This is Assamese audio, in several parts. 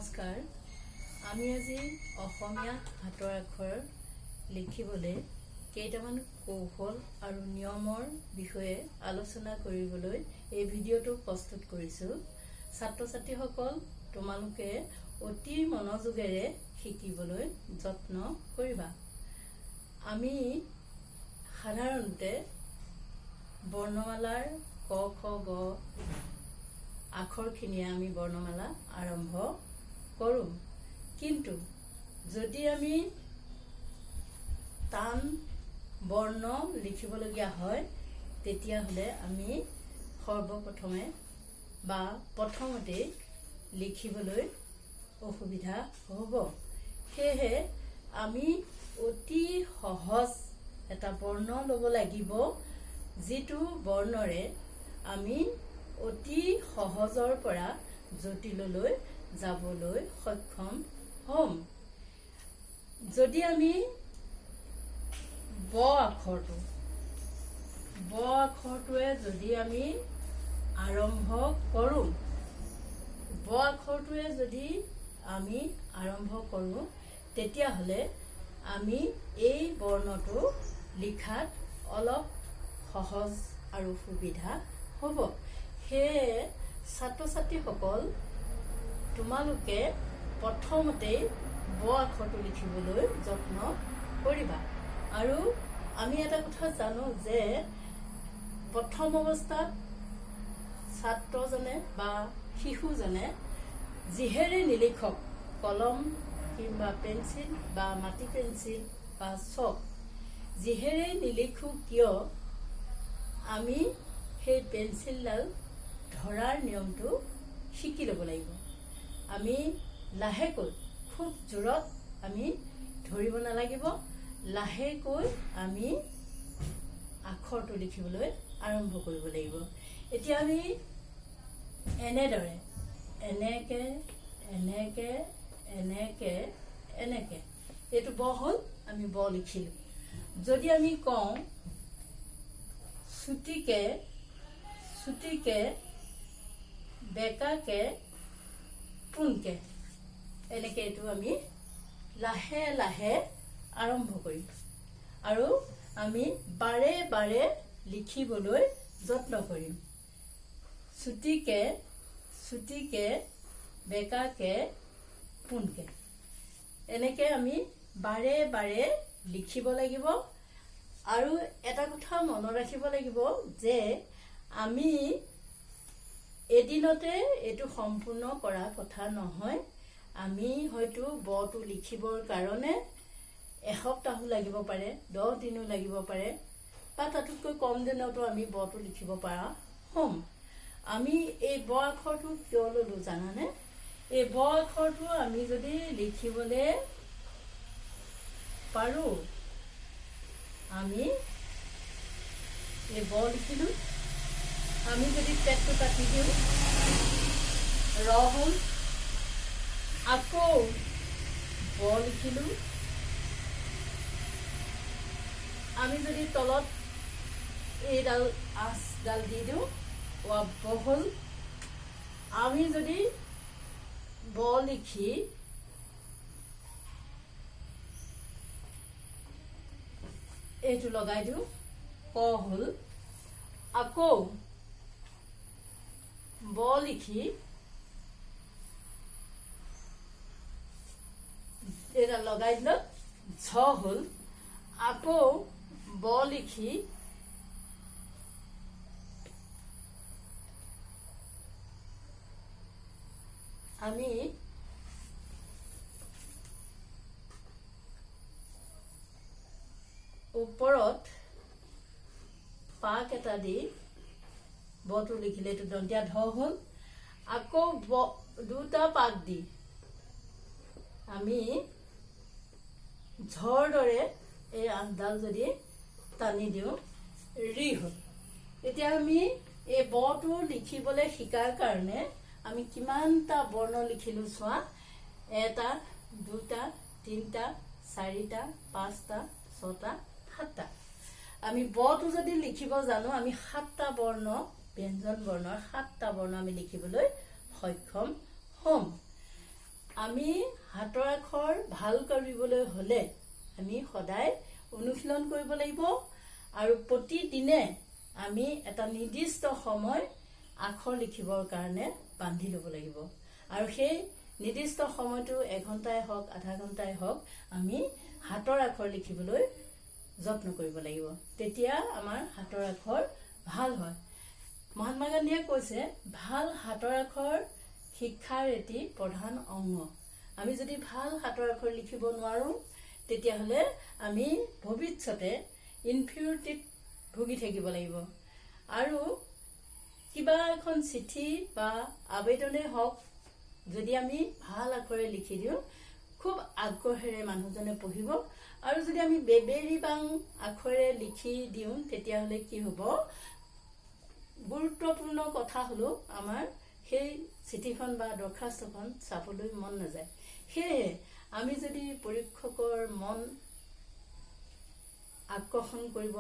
নমস্কাৰ। আমি আজি অসমীয়া হাতৰ আখৰ লিখিবলৈ কেইটামান কৌশল আৰু নিয়মৰ বিষয়ে আলোচনা কৰিবলৈ এই ভিডিঅ'টো প্ৰস্তুত কৰিছোঁ। ছাত্ৰ ছাত্ৰীসকল, তোমালোকে অতি মনোযোগেৰে শিকিবলৈ যত্ন কৰিবা। আমি সাধাৰণতে বৰ্ণমালাৰ ক, খ, গ আখৰখিনিয়ে আমি বৰ্ণমালা আৰম্ভ কৰোঁ। কিন্তু যদি আমি টান বৰ্ণ লিখিবলগীয়া হয়, তেতিয়াহ'লে আমি সৰ্বপ্ৰথমে বা প্ৰথমতেই লিখিবলৈ অসুবিধা হ'ব। সেয়েহে আমি অতি সহজ এটা বৰ্ণ ল'ব লাগিব, যিটো বৰ্ণৰে আমি অতি সহজৰ পৰা জটিললৈ যাবলৈ সক্ষম হ'ম। যদি আমি ব আখৰটোৱে যদি আমি আৰম্ভ কৰোঁ, ব আখৰটোৱে যদি আমি আৰম্ভ কৰোঁ, তেতিয়াহ'লে আমি এই বৰ্ণটো লিখাত অলপ সহজ আৰু সুবিধা হ'ব। সেয়ে ছাত্ৰ ছাত্ৰীসকল, তোমালোকে প্ৰথমতেই ব আখৰটো লিখিবলৈ যত্ন কৰিবা। আৰু আমি এটা কথা জানো যে প্ৰথম অৱস্থাত ছাত্ৰজনে বা শিশুজনে যিহেৰে নিলিখক, কলম কিম্বা পেঞ্চিল বা মাটি পেঞ্চিল বা চক, যিহেৰে নিলিখোঁ কিয়, আমি সেই পেঞ্চিলডাল ধৰাৰ নিয়মটো শিকি ল'ব লাগিব। আমি লাহেকৈ, খুব জোৰত আমি ধৰিব নালাগিব। লাহেকৈ আমি আখৰটো লিখিবলৈ আৰম্ভ কৰিব লাগিব। এতিয়া আমি এনেদৰে, এনেকে, এনেকে, এনেকে, এনেকে, এইটো ব হ'ল। আমি ব লিখিলোঁ। যদি আমি কওঁ চুটিকে, চুটিকে, বেকাকে, পোনকে, এনেকে এইটো আমি লাহে লাহে আৰম্ভ কৰিম আৰু আমি বাৰে বাৰে লিখিবলৈ যত্ন কৰিম। চুটিকে, চুটিকে, বেকাকে, পোনকে, এনেকে আমি বাৰে বাৰে লিখিব লাগিব। আৰু এটা কথা মনত ৰাখিব লাগিব যে আমি এদিনতে এইটো সম্পূৰ্ণ কৰা কথা নহয়। আমি হয়তো বটো লিখিবৰ কাৰণে এসপ্তাহো লাগিব পাৰে, 10 দিনো লাগিব পাৰে বা তাতোতকৈ কম দিনতো আমি বটো লিখিব পৰা হ'ম। আমি এই ব আখৰটো কিয় ল'লোঁ জানানে? এই ব আখৰটো আমি যদি লিখিবলৈ পাৰোঁ, আমি এই ব লিখিলোঁ, আমি যদি পেটটো কাটি দিওঁ, ৰ হ'ল। আকৌ ব লিখিলোঁ। আমি যদি তলত এইডাল আঁচডাল দি দিওঁ, ব হ'ল। আমি যদি ব লিখি এইটো লগাই দিওঁ, ক হ'ল। আকৌ ব লিখি এইডাল লগাই দিলত ঝ হ'ল। আকৌ ব লিখি আমি ওপৰত পাক এটা দি বটো লিখিলে এইটো দন্তীয়া ধ হ'ল। আকৌ ব দুটা পাক দি আমি ঝৰ দৰে এই আঁচডাল যদি টানি দিওঁ, ৰি হ'ল। এতিয়া আমি এই বটো লিখিবলৈ শিকাৰ কাৰণে আমি কিমানটা বৰ্ণ লিখিলোঁ চোৱা। এটা, দুটা, তিনিটা, চাৰিটা, পাঁচটা, ছটা, সাতটা। আমি বটো যদি লিখিব জানো, আমি সাতটা বৰ্ণ, ব্যঞ্জন বৰ্ণৰ সাতটা বৰ্ণ আমি লিখিবলৈ সক্ষম হ'ম। আমি হাতৰ আখৰ ভাল কৰিবলৈ হ'লে আমি সদায় অনুশীলন কৰিব লাগিব আৰু প্ৰতিদিনে আমি এটা নিৰ্দিষ্ট সময় আখৰ লিখিবৰ কাৰণে বান্ধি ল'ব লাগিব আৰু সেই নিৰ্দিষ্ট সময়টো এঘণ্টাই হওক, আধা ঘণ্টাই হওক, আমি হাতৰ আখৰ লিখিবলৈ যত্ন কৰিব লাগিব। তেতিয়া আমাৰ হাতৰ আখৰ ভাল হয়। মহাত্মা গান্ধীয়ে কৈছে, ভাল হাতৰ আখৰ শিক্ষাৰ এটি প্ৰধান অংগ। আমি যদি ভাল হাতৰ আখৰ লিখিব নোৱাৰোঁ, তেতিয়াহ'লে আমি ভৱিষ্যতে ইনফিউৰিটিত ভুগি থাকিব লাগিব আৰু কিবা এখন চিঠি বা আবেদনেই হওক, যদি আমি ভাল আখৰে লিখি দিওঁ, খুব আগ্ৰহেৰে মানুহজনে পঢ়িব। আৰু যদি আমি বেবেৰি বাং আখৰে লিখি দিওঁ, তেতিয়াহ'লে কি হ'ব? গুৰুত্বপূৰ্ণ কথা হ'লেও আমাৰ সেই চিঠিখন বা দৰখাস্তখন চাবলৈ মন নাযায়। সেয়েহে আমি যদি পৰীক্ষকৰ মন আকৰ্ষণ কৰিব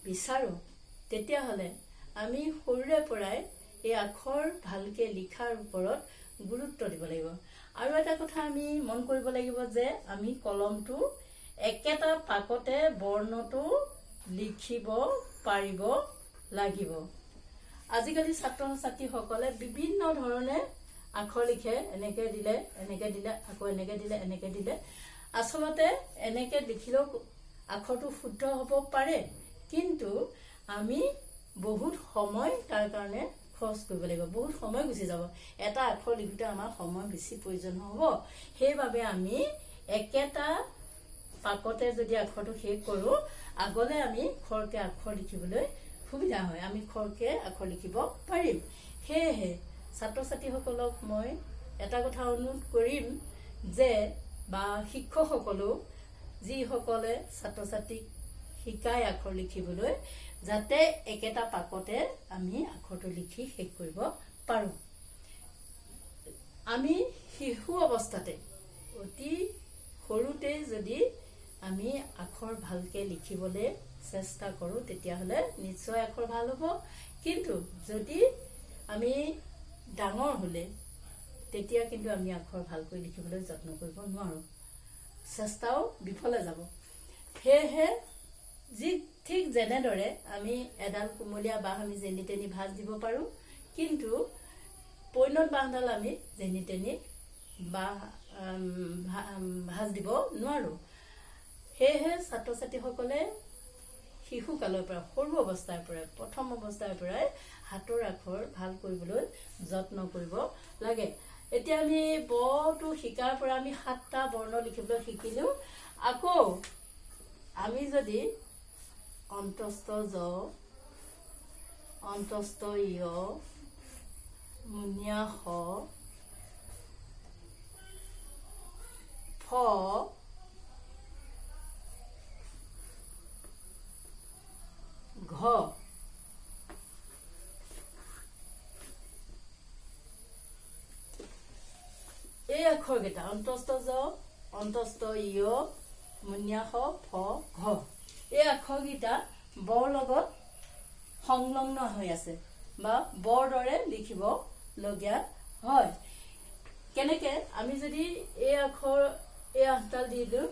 বিচাৰোঁ, তেতিয়াহ'লে আমি সৰুৰে পৰাই এই আখৰ ভালকৈ লিখাৰ ওপৰত গুৰুত্ব দিব লাগিব। আৰু এটা কথা আমি মন কৰিব লাগিব যে আমি কলমটো একেটা পাকতে বৰ্ণটো লিখিব পাৰিব লাগিব। আজিকালি ছাত্ৰ ছাত্ৰীসকলে বিভিন্ন ধৰণে আখৰ লিখে। এনেকৈ দিলে, এনেকৈ দিলে, আকৌ এনেকৈ দিলে, এনেকৈ দিলে। আচলতে এনেকৈ লিখিলেও আখৰটো শুদ্ধ হ'ব পাৰে, কিন্তু আমি বহুত সময় তাৰ কাৰণে খৰচ কৰিব লাগিব, বহুত সময় গুচি যাব। এটা আখৰ লিখোঁতে আমাৰ সময় বেছি প্ৰয়োজন হ'ব। সেইবাবে আমি একেটা পাকতে যদি আখৰটো শেষ কৰোঁ, আগলৈ আমি খৰকে আখৰ লিখিবলৈ সুবিধা হয়, আমি খৰকে আখৰ লিখিব পাৰিম। সেয়েহে ছাত্ৰ ছাত্ৰীসকলক মই এটা কথা অনুৰোধ কৰিম যে বা শিক্ষকসকলেও, যিসকলে ছাত্ৰ ছাত্ৰীক শিকায় আখৰ লিখিবলৈ, যাতে একেটা পাকতে আমি আখৰটো লিখি শেষ কৰিব পাৰোঁ। আমি শিশু অৱস্থাতে, অতি সৰুতে যদি আমি আখৰ ভালকৈ লিখিবলৈ চেষ্টা কৰোঁ, তেতিয়াহ'লে নিশ্চয় আখৰ ভাল হ'ব। কিন্তু যদি আমি ডাঙৰ হ'লে, তেতিয়া কিন্তু আমি আখৰ ভালকৈ লিখিবলৈ যত্ন কৰিব নোৱাৰোঁ, চেষ্টাও বিফলে যাব। সেয়েহে ঠিক যেনেদৰে আমি এডাল কুমলীয়া বাঁহ আমি যেনি তেনি ভাঁজ দিব পাৰোঁ, কিন্তু পৈণত বাঁহডাল আমি যেনি তেনি বাঁহ ভাঁজ দিব নোৱাৰোঁ। সেয়েহে ছাত্ৰ ছাত্ৰীসকলে শিশুকালৰ পৰা, সৰু অৱস্থাৰ পৰাই, প্ৰথম অৱস্থাৰ পৰাই হাতৰ আখৰ ভাল কৰিবলৈ যত্ন কৰিব লাগে। এতিয়া আমি বটো শিকাৰ পৰা আমি সাতটা বৰ্ণ লিখিবলৈ শিকিলোঁ। আকৌ আমি যদি অন্তস্থ জ, অন্তস্থ য়, মুনিয়া স, ফ, ঘ, এই আখৰকেইটা, অন্তস্থ জ, অন্তস্থ য়, মুনিয়া স, ফ, ঘ, এই আখৰকেইটা বৰ লগত সংলগ্ন হৈ আছে বা বৰ দৰে লিখিবলগীয়া হয়। কেনেকে? আমি যদি এই আখৰ, এই আঠডাল দি দিওঁ,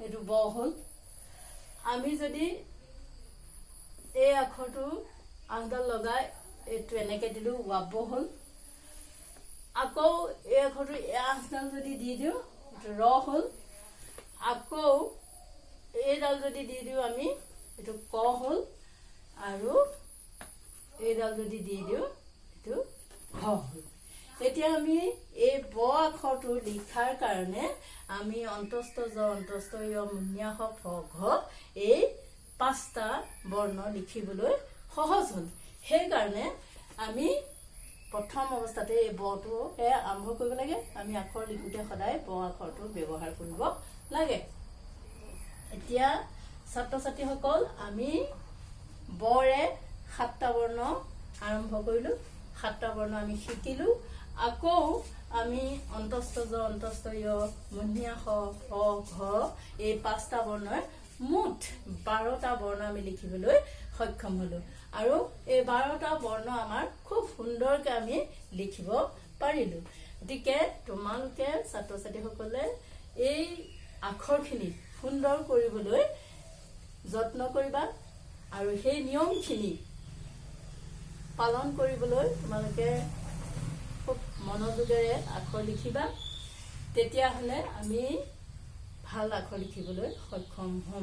এইটো ব হ'ল। আমি যদি এই আখৰটো আঠডাল লগাই এইটো এনেকে দিলোঁ, ৱাব হ'ল। আকৌ এই আখৰটো, এই আঠডাল যদি দি দিওঁ, এইটো ৰ হ'ল। আকৌ এইডাল যদি দি দিওঁ আমি, এইটো ক হ'ল। আৰু এইডাল যদি দি দিওঁ, এইটো ঘ হ'ল। এতিয়া আমি এই ব আখৰটো লিখাৰ কাৰণে আমি অন্তস্থ জ, অন্তস্থ য়, মুনিয়া স, ফ, ঘ, এই পাঁচটা বৰ্ণ লিখিবলৈ সহজ হ'ল। সেইকাৰণে আমি প্ৰথম অৱস্থাতে এই বটোহে আৰম্ভ কৰিব লাগে। আমি আখৰ লিখোঁতে সদায় ব আখৰটো ব্যৱহাৰ কৰিব লাগে। এতিয়া ছাত্ৰ ছাত্ৰীসকল, আমি বৰে সাতটা বৰ্ণ আৰম্ভ কৰিলোঁ, সাতটা বৰ্ণ আমি শিকিলোঁ। আকৌ আমি অন্তস্থ জ, অন্তস্থ য়, মূৰ্ধন্য স, ফ, ঘ, এই পাঁচটা বৰ্ণৰ মুঠ 12টা বৰ্ণ আমি লিখিবলৈ সক্ষম হ'লোঁ আৰু এই 12টা বৰ্ণ আমাৰ খুব সুন্দৰকৈ আমি লিখিব পাৰিলো। গতিকে তোমালোকে ছাত্ৰ ছাত্ৰীসকলে এই আখৰখিনি সুন্দৰ কৰিবলৈ যত্ন কৰিবা আৰু সেই নিয়মখিনি পালন কৰিবলৈ তোমালোকে খুব মনোযোগেৰে আখৰ লিখিবা। তেতিয়াহ'লে আমি ভাল আখৰ লিখিবলৈ সক্ষম হ'ম।